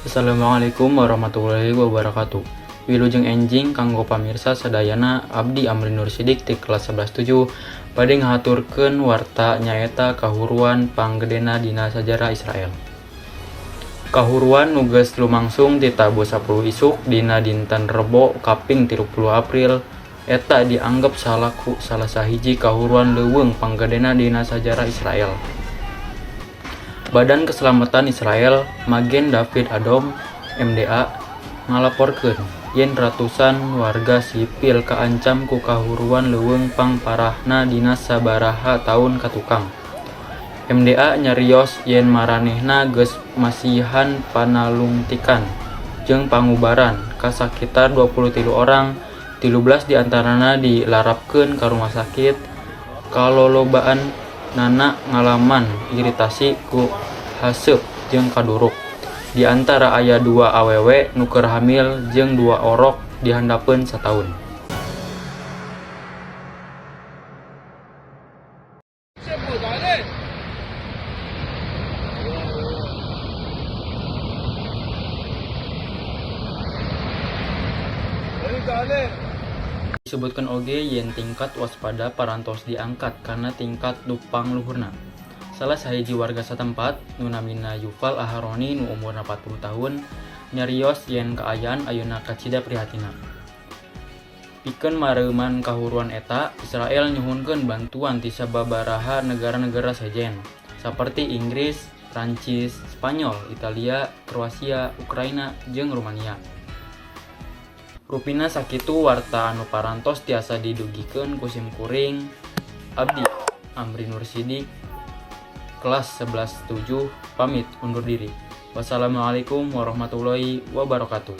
Assalamualaikum warahmatullahi wabarakatuh. Wilujeng enjing kanggo pamirsa sadayana. Abdi Amri Nur Sidik ti kelas 11 7 bade ngahaturkeun warta, nyaeta kahuruan panggedena dina sajarah Israel. Kahuruan nu geus lumangsung ti tabuh 10 isuk dina dinten Rebo kaping 30 April eta dianggep salaku salah sahiji kahuruan leuweung panggedena dina sajarah Israel. Badan Keselamatan Israel Magen David Adom MDA ngalaporkeun yen ratusan warga sipil kaancam ku kahuruan leuweung pangparahna dina sabaraha taun katukang. MDA nyarios yen maranehna geus masihan panalungtikan jeung pangubaran ka sakitar 23 orang, 13 di antarana dilarapkeun ka rumah sakit, kalolobaanana ngalaman iritasi ku haseup jeung kaduruk. Di antara aya dua awewe nu keur hamil jeung dua orok di handapeun sataun. Disebutkeun oge yen tingkat waspada parantos diangkat kana tingkat nu pangluhurna. Salah sahiji warga satempat nu namina Yuval Aharoni nu umurna 40 tahun nyarios yen kaayaan ayeuna kacida prihatinna. Pikeun mareuman kahuruan eta, Israel nyuhunkeun bantuan ti sababaraha negara-negara sejen, saperti Inggris, Prancis, Spanyol, Italia, Kroasia, Ukraina, jeung Rumania. Rupina sakitu warta anu parantos tiasa didugikeun ku simkuring. Abdi Amri Nur Sidik kelas 11 7 pamit undur diri. Wassalamualaikum warahmatullahi wabarakatuh.